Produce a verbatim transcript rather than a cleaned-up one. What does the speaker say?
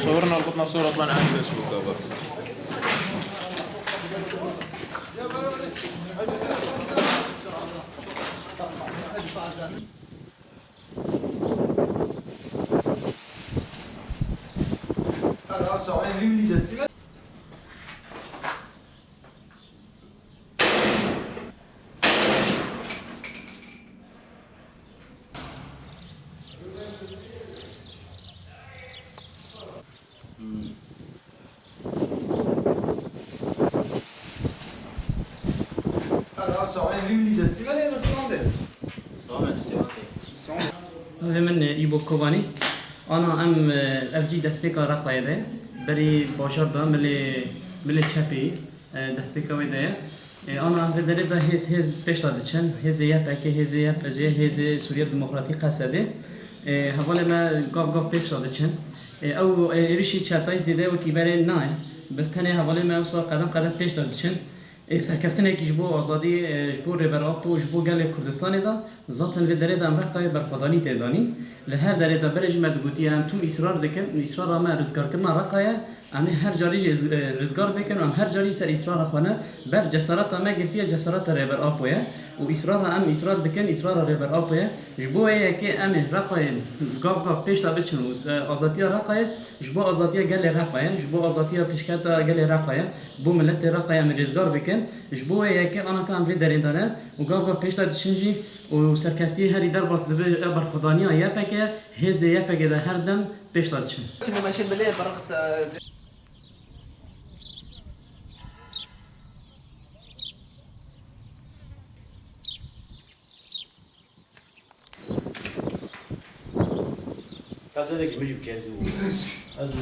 صورنا ربطنا صورة طلعنا على الفيسبوك هذا. Navê min, e, Îbo Kovanî. Ana em, e, ev cî destpêka Reqayê de ye. Berî bajar de milê, milê çepê, e, destpêka wê de ye. E, ana em vê derê de hêz, hêz pêş de diçin. Hêzê Y P G, hêzê Y P G, hêzê Sûriya Demokratîk, Qesedê. E, hevalê me gav gav pêş de diçin. E, ew, e, êrişî çetayî zêde wekî berê nayê. Bes tenê hevalê me wisa qedem qedem pêş de diçin. Ê serkeftinekî ji bo azadî, e, ji bo Rêber Apo, ji bo gelê Kurdistanê de, zaten vê derê de em Reqayê berxwedanî tê danîn. Li her derê de berê jî me digotiye, em tûm îsrar dikin, îsrara me rizgarkirina Reqayê, em ê her carî jî, e, rizgar bikin û em her carî ser îsrara xwe ne. Ber cesareta me girtiye, cesareta Rêber Apo ye. Û îsrara em îsrar dikin, îsrara Rêber Apo ye. Ji bo wê yekê em ê Reqayê gav gav pêş de biçin û, e, azadiya Reqayê, ji bo azadiya gelê Reqayê, ji bo azadiya pêşketa gelê Reqayê, bo miletê Reqayê em ê rêzgar bikin. Ji bo wê yekê anaka em vê derê de ne û gav gav pêş de diçin jî û serkeftî herî derbas dibe ev berxwedaniya Y P G, hêzê Y P G de her dem pêş de diçin. Şimdi meşin bile bıraktı. Kasete ki mijib kezi bu. Azu.